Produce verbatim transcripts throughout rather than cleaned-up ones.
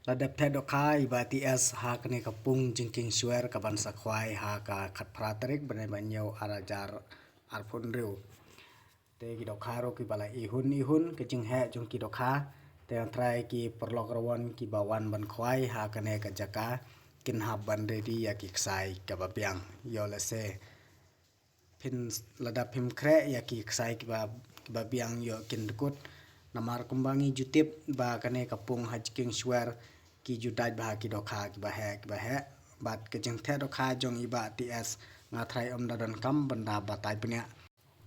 La dep theh dohkha i Bah T S ha kane ka pung jingkieng shwer kaban sa khwai ha ka khatphra tarik bnai ba hynñiew ar hajar arphew hynriew. Te ki dohkha ruh kiba la ihun ihun ka jingheh jong ki dohkha. Te hynrei ki paralok rawon kiba wan ban khwai ha kane ka jaka kin hap ban ready ïa ki ksai kaba biang. Ïoh lehse phin, lada phim khreh ïa ki ksai kiba, kiba biang ïoh kin dkut. Namar kumba ngi ju tip ba kane ka pung ha jingkieng shwer ki ju dait bha ki dohkha kiba heh kiba heh. Bad ka jingtheh dohkha jong i Bah T S nga tharai ym da donkam ban da batai bniah.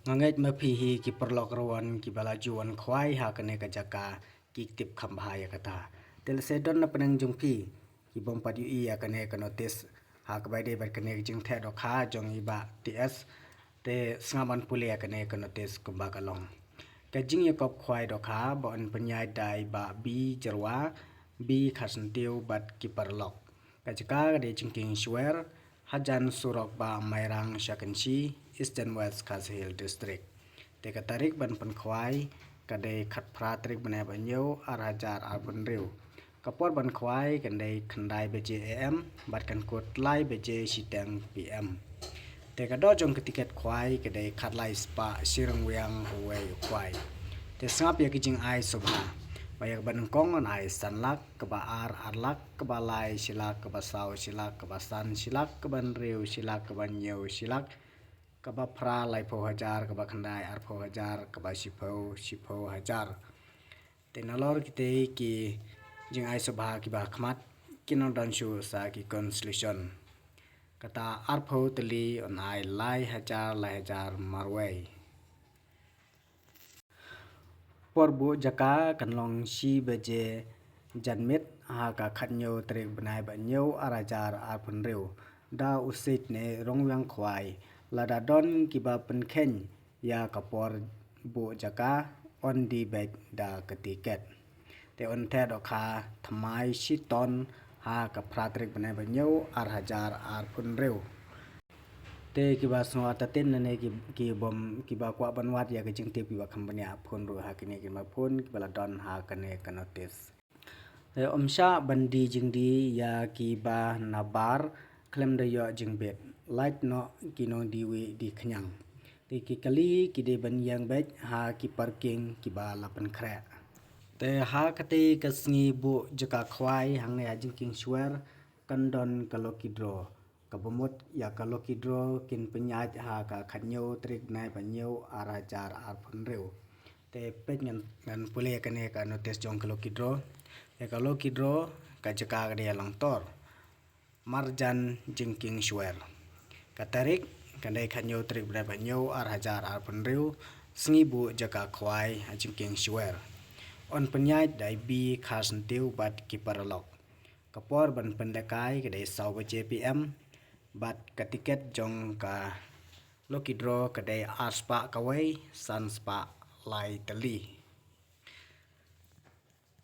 Nga ngeit ma phi hi ki paralok rawon kiba la ju wan khwai ha kane ka jaka ki tip kham bha ïa kata. Te lehse don na pdeng jong phi ki bym pat ïohi ïa kane ka notice ha kaba ïadei bad kane ka jingtheh dohkha jong i Bah T S. Te sngap ban pule ïa kane ka notice kumba ka long. Ka jingïakop khwai dohkha ba yn pynïaid da i Bah B Jyrwa, B Kharsyntiew bad ki paralok. Ka jaka ka dei jingkieng shwer hajan surok ba Mairang sha Kynshi, Eastern West Khasi Hills District. Te ka tarik ban pynkhwai ka dei khatphra tarik bnai ba hynñiew ar hajar arphew hynriew. Ka por ban khwai kan dei khyndai baje A M bad kan kut lai baje shiteng P M. Te ka dor jong ka tiket khwai ka dei khatlai spah shi ryngwiang uwei u khwai. Te sngap ïa ka jingai sngewbha ba ïa kaba nyngkong yn ai san lak, kaba ar ar lak, kaba lai shi lak, kaba saw shi lak, kaba san shi lak, kaba hynriew shi lak, kaba hynñiew shi lak, kaba phra laiphew hajar, kaba khyndai arphew hajar, kaba shiphew shiphew hajar. Te nalor kitei ki jingai sngewbha kiba khmat kin ym don shuh sa ki consolation. Kata arphew tylli yn ai lai hajar lai hajar marwei. Por buh jaka kan long shi baje janmiet ha ka khathynñiew tarik bnai ba hynñiew ar hajar arphew hynriew da u Seit ne Rongwiang Khwai. Lada don kiba pynkheiñ ïa ka por buh jaka yn die beit da ka tiket. Te yn theh dohkha thymmai shi ton ha ka phra tarik bnai ba hynñiew ar hajar arphew hynriew. Te kiba sngewthuh lane ki, ki bym, kiba kwah ban wad ïa ka jingtip kiba kham bniah phone ruh ha kine ki number phone kiba la don ha kane ka notice. Te ym shah ban die jingdie ïa kiba nabar khlem da ïoh jingbit. Lait noh ki nongdie wieh die khñiang. Te ki kali ki dei ban ïeng beit ha ki parking kiba la pynkhreh. Te ha katei ka sngi buh jaka khwai hangne ha jingkieng shwer kan don ka lucky draw. Kaba mut ïa ka lucky draw kin pynïaid ha ka khathynñiew tarik bnai ba hynñiew ar hajar arphew hynriew. Te peit ngan, ngan pule ïa kane ka notice jong ka lucky draw. Ïa ka lucky draw ka jaka ka dei ha Langtor marjan jingkieng shwer. Ka tarik kan dei khathynñiew tarik bnai ba hynñiew ar hajar arphew hynriew, sngi buh jaka khwai ha jingkieng shwer. Yn pynïaid da i B Kharsyntiew bad ki paralok. Ka por ban pynlehkai ka dei saw baje P M bad ka tiket jong ka lucky draw ka dei ar spah kawei, san spah lai tylli.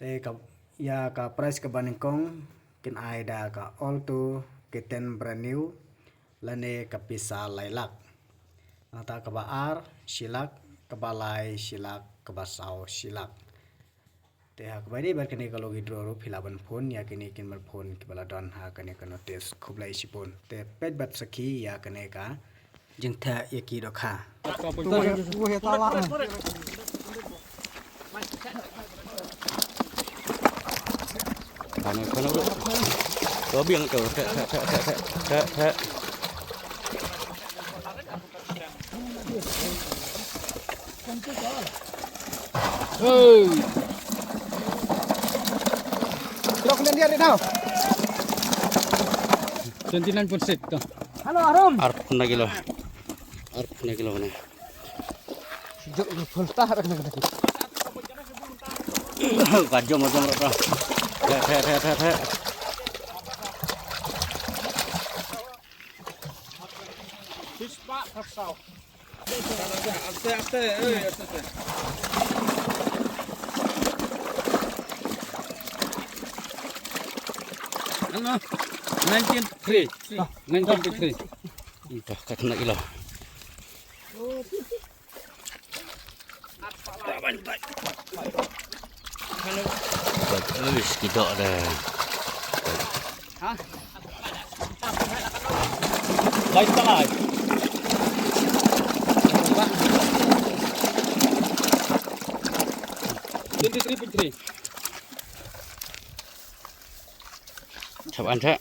Te ka, ïa ka prize kaba nyngkong kin ai da ka Alto K ten brand new lane ka pisa lai lak. Nangta kaba ar shi lak, kaba lai shi lak, kaba saw shi lak. Te ha kaba ïadei bad kane ka lucky draw ruh phi lah ban phone ïa kine ki number phone kiba la don ha kane ka notice. Khublei shibun. Te peit bad sakhi ïa kane ka jingtheh ïa ki dohkha. Kane, kane, bro. To biang to. Theh, theh, theh. Hey. Trok nan dia ri now. Twenty nine point six to. Halo, Arum. Arphew khyndai kilo. Arphew khyndai kilo ne. Jok ni phone ta rak na kena. Ka jom, jom rak. Theh, theh, theh, theh, theh. Aste, aste, ei, aste, aste. Ano? Nineteen three. Nineteen three. Ito, kat na ilo. Uish, ki doh dah. Ha? Lai talai. Twenty three point three. Chap an chap.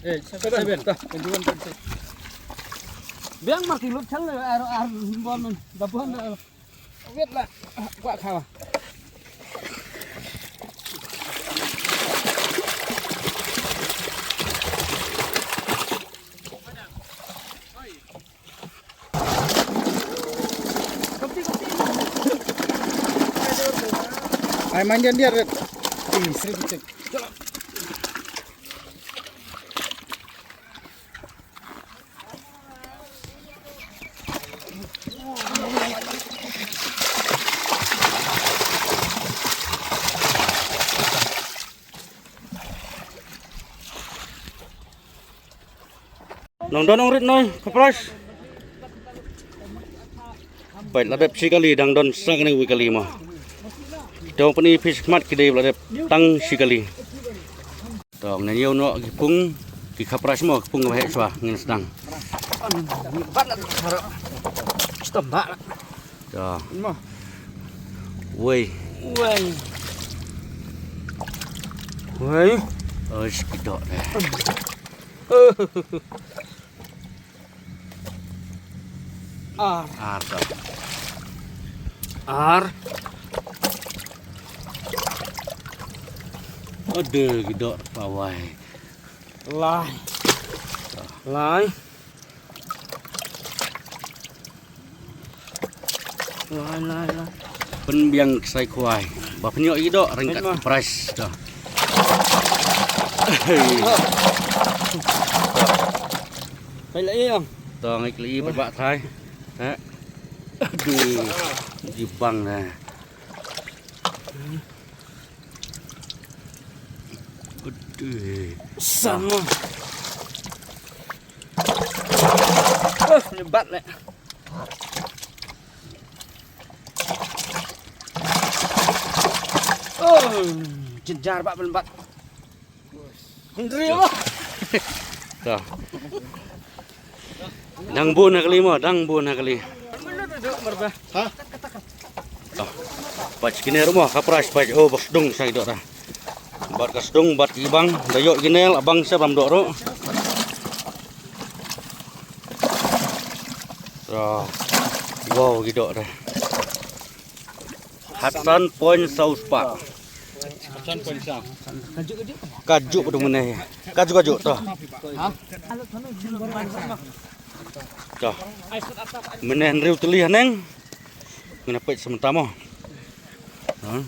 Eh, seven, seven. Biang marki lut chal ar ar bon da bon da. Wait la. Kwa khawa. Ai manjan dia red. Ih, sri kucing. Nang don ong rit noi, khapras. Peit la dep shi kali dang don sa kane wi kali mo. Dong pyni phi khmat ki dei la dep tang shi kali. To ngin ïoh noh ki pung ki khapras mo, ki pung ba heh shuwa ngin sdang. Bat la tharo. Stom bat. To. Mo. Wei. Wei. Wei. Oh, sekitok deh. Ar. Ar, to. Ar. Aduh, gidok pawai. Lai. Lai. Lai, lai, lai. Pynbiang ksai khwai. Ba pynïoh ïa ki doh ryngkat ki prize to. Kai la ïa. To ngai kli ba ba thai. Ha. Aduh. Jibang na. Aduh. Sama. Eh, lebat leh. Oh, jejar bak pelbat. Hungry apa? Dah. Dang bun ha kali mo, dang bun ha kali. Ha? Pach kine ruh mo, ka prize pach. Oh, ba sdung sa i doh dah. Bad ka sdung bad ki bang da ïoh kine la bang sa bam doh ruh. Wow, ki doh dah. Hudson Point South Park. Hudson Point South. Ka juk tu mene. Ka juk, ka juk tu. Ha? To. Mynne hynriew tylli haneng. Ngin peit sa mynta mo. Ha.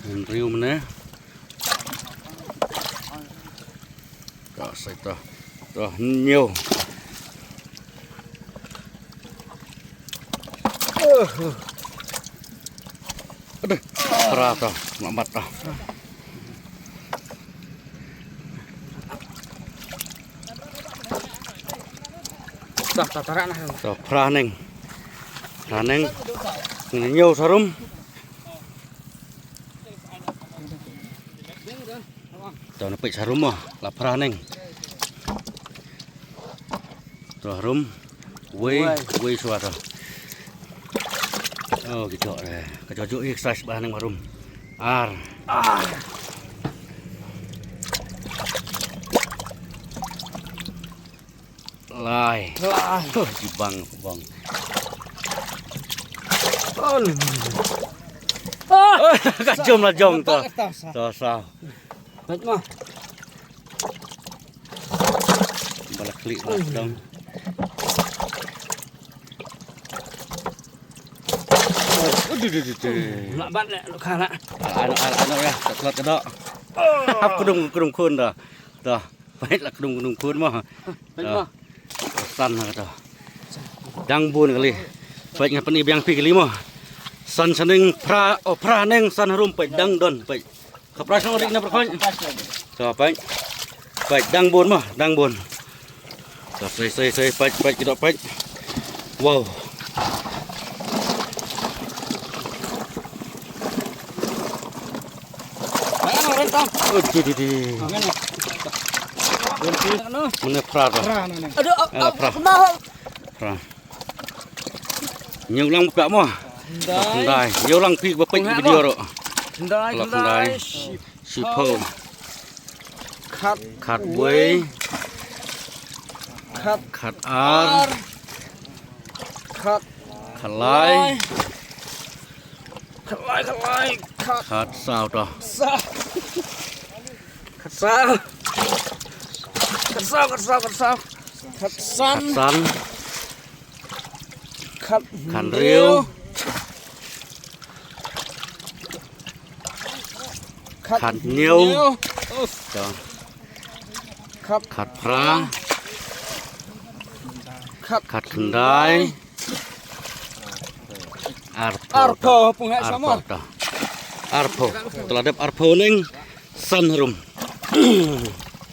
Hynriew mynne. To sa to. To hynñiew. Aduh. Pra to, lambat to. Dah, dah, dah, dah. To, pra neng. Pra neng. Ngin ñiew sarum. To, na peit sarum mo, la pra neng. To, harum. Wei, wei shuwa to. Oh, ki jok de. Ka jok jok exercise ba nang marum. Ar. Lai. Lai. Oh, jibang, bang. On. Ah. Oh, ka jom la jong to. To sa. Baik mah. Bala klik lah dong. Aduh, duh, duh, duh. Nak bat nak, nak kha nak. Anu, anu, anu ya, tak kuat kedok. Hap kedung, kedung khun dah. Dah, peit lah kedung, kedung khun mah. Peit mah. San lah kata. Dang bun kali. Peit ngan pyni biang phi kali mah. San shaneng phra, oh, phra neng san harum peit dang don peit. Khapra shong ri na pyrkhat. To peit. Peit dang bun mah, dang bun. To sei sei sei peit peit ki dok peit. Wow. Mana orang tam? Oh, di di di. Mana? Mana phra to? Phra na ni. Aduh, Alah, phra. Phra. Ñiew lang ba pek mo. Hyndai. Hyndai. Ñiew lang phi ba peit video ruh. Hyndai, Alah, hyndai. Hyndai. Shiphew. Khat. Khat wei. Khat. Khat ar. Ar. Khat. Khat lai. Lai. Khat lai, khat lai. Khat. Khat saw to. Saw. Khat saw. Khat saw, khat saw, khat saw. Khat san. Khat san. Khat hynriew. Khat hynriew. Khat hynñiew. Khat hynñiew. Uf. To. Khat. Khat phra. Khat. Khat khyndai. Arphew. Arphew, pung heh sama. Arphew to. Arphew. To la dep arphew neng san harum.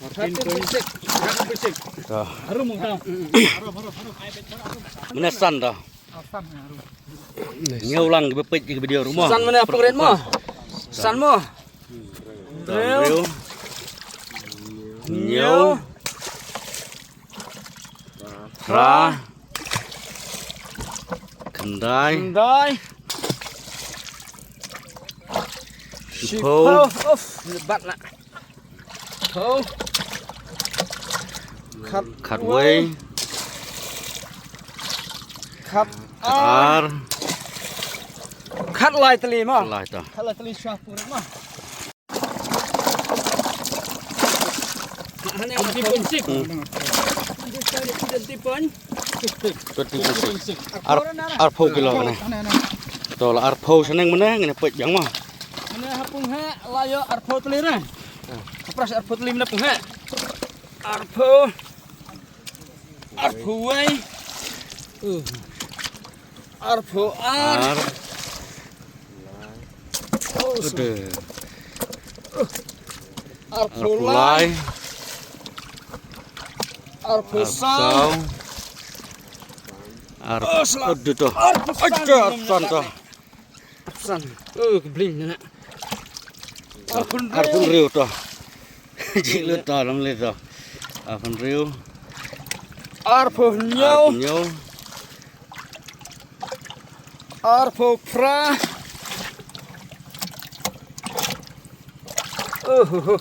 Arphew pung sik. To. Harum tang. Mane san to. Ñiew lang ki ba peit ki video ruh mo. San mane pung rit mo. San mo. Hynriew. Hynñiew. Phra. Khyndai. Khyndai. Shiphew. Shiphew. Uf, lebat lah. Khat. Khat wei. Khat ar. Khat lai tylli mo. Lai to. Khat lai tylli shwa pung mo. Twenty point six. Hmm. Twenty point six. Ar, arphew kilo kane. To la arphew shaneng mane ngane peit biang mo. Mane ha pung heh la ïoh arphew tylli re. Ka pras arphew tylli mane pung heh. Arphew. Arphew wei. Uh. Arphew ar. Ar. Oh, Udah. Arphew lai. Arphew saw. Arphew. Oh, salah. Aduh, to. Arphew san. Aduh, arphew san to. Arphew san. Oh, kebling na. Arphew hynriew. Arphew hynriew to. Jik lut to, lam lut to. Arphew hynriew. Arphew hynñiew. Arphew hynñiew. Arphew phra. Uh, uh, uh.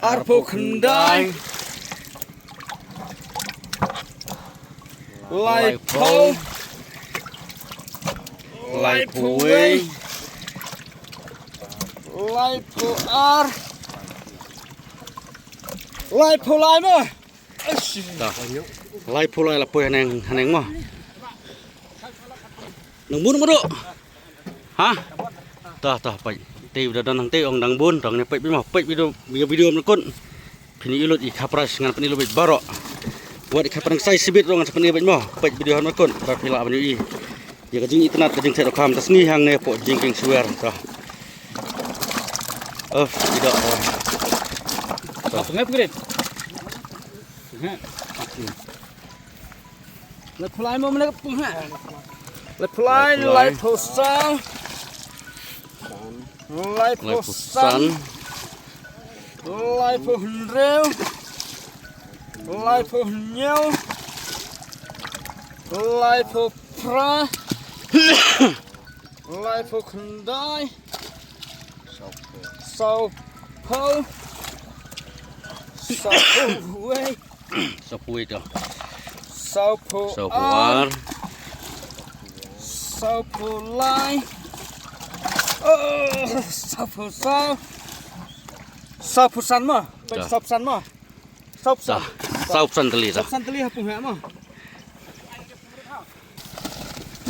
Arphew khyndai. Laiphew. Laiphew wei. Laiphew ar. Laiphew lai mo. Ta. Laiphew lai la poi haneng, haneng mo. Nang bun mo do. Ha? Ta, ta, peit. Te da don hangte ong dang bun, dang ne peit mo, peit video, video, video mynta kun. Phin ïohi lut i khapras ngan pyni lut baroh. Wat i khapras sai sibit ruh ngan pyni lut mo, peit video mynta kun. Ba phi lah ban ïohi ïa ka jingitynnad ka jingteh rukham ta sngi hangne hapoh Jingkieng Swer. Ta. Of, i doh. Ta. Apa ngai pengrit? Ngai. Laiphew lai mo mane ka pung ha. Laiphew lai, laiphew lai. Laiphew saw. Laiphew san. Laiphew san. Laiphew hynriew. Laiphew hynñiew. Laiphew phra. Laiphew khyndai. Sawphew. Sawphew wei. Sawphew wei to. Sawphew ar. Sawphew ar. Sawphew lai. Oh, sawphew saw. Sawphew san mo. Peit, sawphew san mo. Sawphew san. Sawphew san tylli to. Sawphew san tylli ha pung heh mo.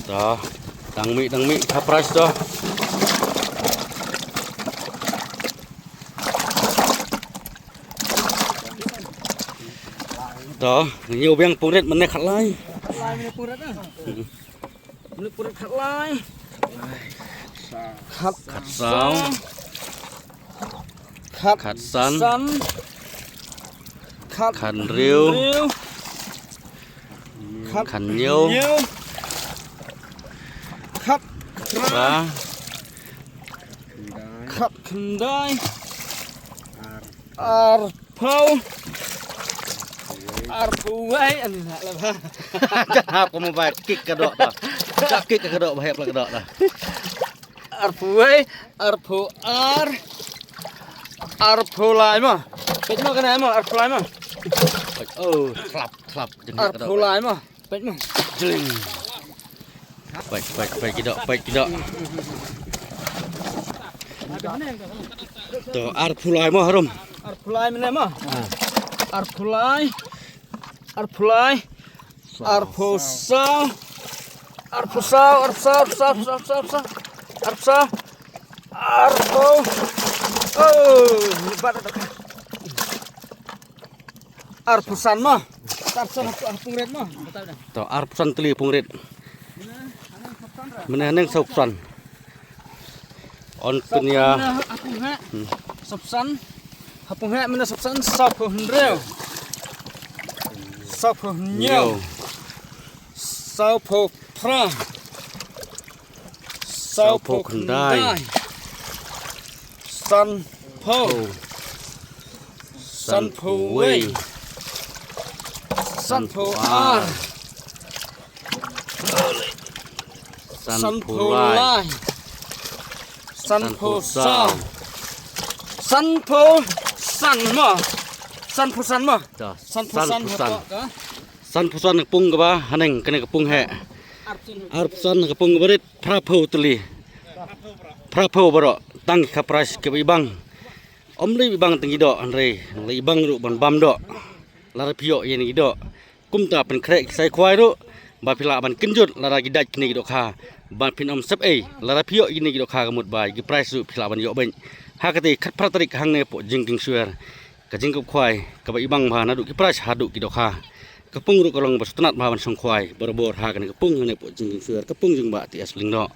To, dang mih, dang mih, ka prize to. To, ñiew biang pung rit mynne khatlai. Khatlai mynne pung rit ah. Hmm. Mynne pung rit khatlai. Khat, khatsaw. Khat, khatsan. San. Khat, khathynriew. Khathynriew. Khat, khathynñiew. Khathynñiew. Khat, phra. Phra. Khatkhyndai. Arphew. Arphew wei, ani na la ba. Jangan hap ka mobile, kick ka doh ta. Jangan kick ka doh, ba hap la ka doh ta. Arphew wei, arphew ar, arphew lai mo. Peit mo kane mo, arphew lai mo. Oh, klap, klap. Arphew lai mo. Peit mo. Jling. Peit, peit, peit ki doh, peit ki doh. To, arphew lai mo harum. Arphew lai mynne mo. Ah. Arphew lai. Arphew lai. Arphew saw. Arphew saw, arphew saw, arphew saw, arphew saw, arphew saw. Arphew saw. Arphew. Oh, bat. Arphew san mo. Arphew san ha pung rit mo. To, arphew san tylli pung rit. Mynne haneng sawphew san. Yn pynïa. Sawphew san. Hmm. Sawphew san. Ha pung heh mynne sawphew san, sawphew hynriew. Sawphew hynñiew. Ñiew. Sawphew phra. Sawphew khyndai. Khyndai. Sanphew. Oh. Sanphew wei. Sanphew ar. Sanphew lai. Sanphew lai. Sanphew saw. Sanphew san mo. Sanphew san mo. Sanphew san. Sanphew san ka pung kaba haneng kane ka pung heh. Arphew san ka pung kaba rit. Phraphew tylli. Phraphew baroh tang ka prize kaba ibang. Ym lei ibang tang ki doh hynrei lei ibang ruh ban bam doh. Lada phi ïoh ïa ki doh. Kumta pynkhreh ki ksai khwai ruh ba phi lah ban kynjut lada ki dait kine ki dohkha. Ba phin ym sep ei lada phi ïoh ïa kine ki dohkha ka mut ba ïa ki prize ruh phi lah ban ïoh beit. Ha kata khatphra tarik hangne hapoh Jingkieng Shuer. Ka jingkup khwai kaba ibang bha naduh ki prize haduh ki dohkha. Ka pung ruh ka long ba sngewtynnat bha ban shong khwai barabor ha kane ka pung hangne hapoh Jingkieng Shuer ka pung jong Bah T S Lyngdoh.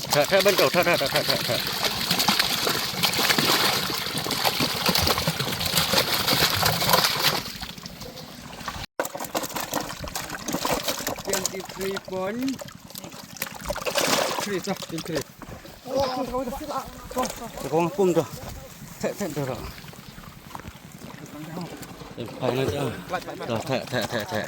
Theh, theh ban to, theh, theh, theh, theh, theh. Twenty-three point three, sah, twenty-three. Ka kong pung to. Theh, theh to. Em, phai na to. To, theh, theh, theh, theh.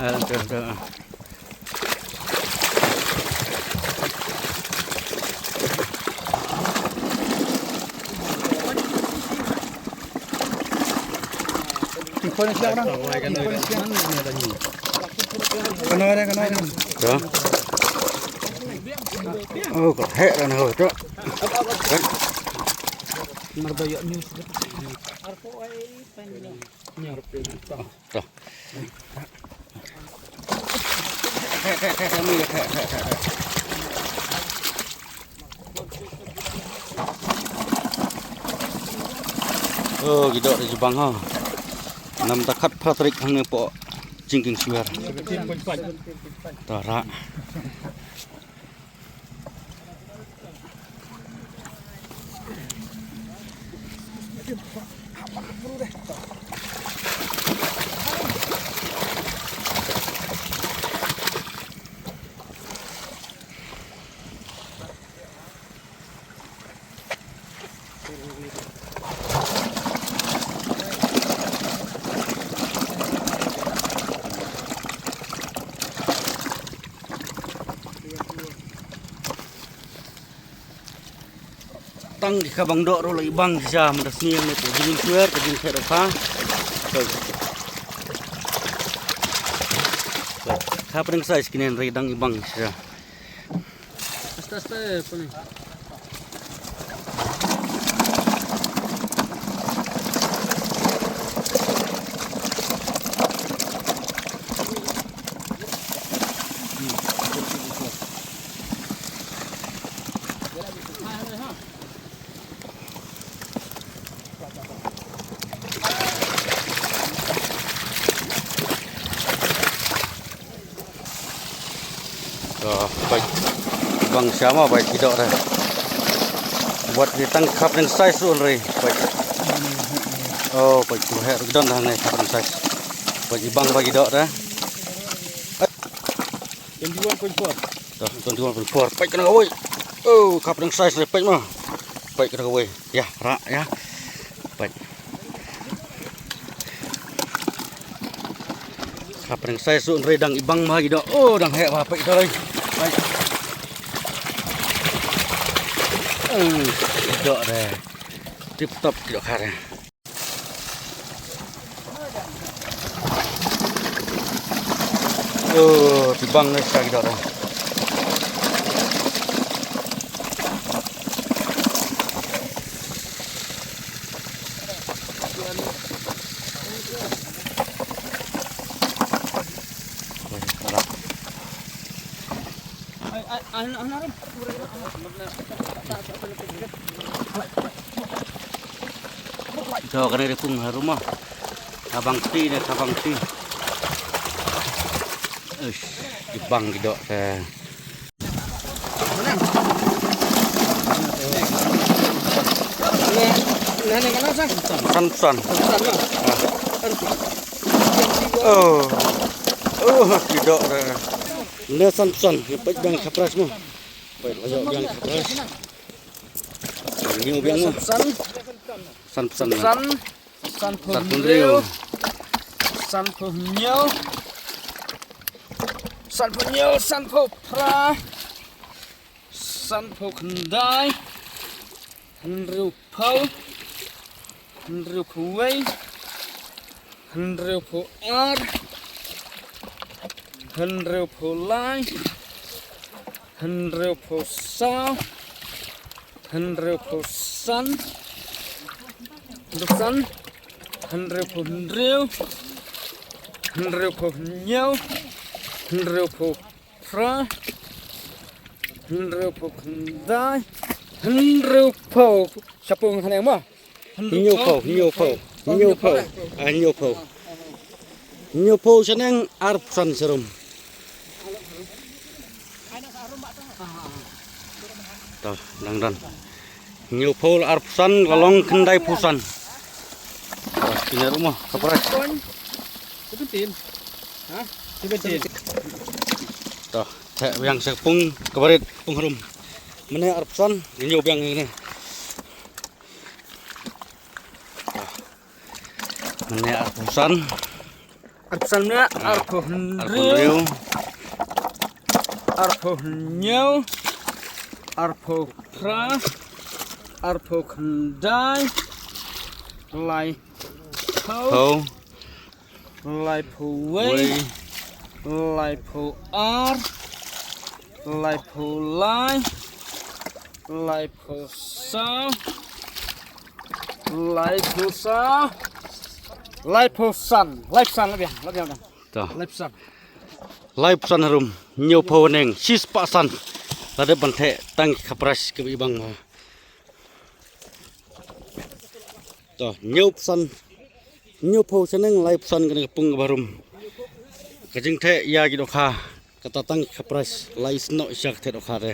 Ah, dah, dah. Kano re, kano re. Tua. Oh, ka heh kan ho tu. Tua. Oh, ki doh da jubang ha. Nam ta khat Patrick hangne po jingkieng swer. Tara. Tang ki kha bang doh ruh la i bang shisha mynta sngi ne te jingin swer ka jingkhet ruh kha. Kha pdeng size kine hynrei dang i bang shisha. Aste aste pone. To, peit. Bang sha ma peit ki doh re. Wat ki tang khap neng size ruh re. Peit. Oh, peit tu he ruh don hangne khap neng size. Peit ki bang ba ki doh re. Twenty-one point four. To, twenty-one point four. Peit kane kawei. Oh, khap neng size re peit ma. Peit kane kawei. Ïa, rah ïa. Peit. Khap neng size ruh hynrei dang i bang ma ki doh. Oh, dang heh ba peit to lei. Peit. Hmm, ki doh re. Tip top ki doh kha re. Oh, ki bang ne sa ki doh re. To kane de kung harum ah. Abang ti ne, abang ti. Uish, ki bang ki doh te. San phew san. Oh. Oh, ki doh re. Ne san phew san, peit biang khapras mo. Peit biang khapras. Ni biang mo. San phew san. San phew hynriew. San phew hynñiew. San phew hynñiew, san phew phra. San phew khyndai. Hynriew phew. Hynriew phew wei. Hynriew phew ar. Hynriew phew lai. Hynriew phew saw. Hynriew phew san. Hynriew san. Hynriew phew hynriew. Hynriew phew hynñiew. Hynriew phew phra. Hynriew phew khyndai. Hynriew phew. Shapung haneng mo. Hynñiew phew, hynñiew phew, hynñiew phew. Ah, hynñiew phew. Hynñiew phew shaneng ar phew san sharum. To, dang don. Hynñiew phew la ar phew san, la long khyndai phew san. To, kine ruh mo, ka price. Seventeen. Ha? Seventeen. To, theh biang sa pung, ka barit pung harum. Mynne ar phew san, hynñiew biang ine. Mynne ar phew san. Ar phew san mynne, ar phew hynriew. Ar phew hynñiew. Ar phew phra. Ar phew khyndai. Lai phew. Phew. Laiphew wei. Wei. Laiphew ar. Laiphew lai. Laiphew saw. Laiphew saw. Laiphew san. Laiphew san, la biang, la biang. To. Laiphew san. Laiphew san harum. Hynñiewphew haneng. Shispah san. La dep ban theh tang ki khaprais kiba ibang. To, hynñiewphew san. Hynñiewphew shaneng, laiphew san kane ka pung kaba harum. Ka jingtheh ïa ki dohkha, kata tang ki khaprais, lai snoh sha ka theh dohkha te.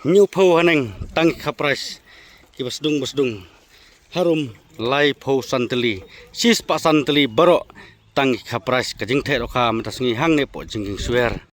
Hynñiewphew haneng, tang ki khaprais, kiba sdung ba sdung. Harum, laiphew san tylli. Shispah san tylli baroh, tang ki khaprais, ka jingtheh dohkha mynta sngi hangne hapoh Jingkieng Swer.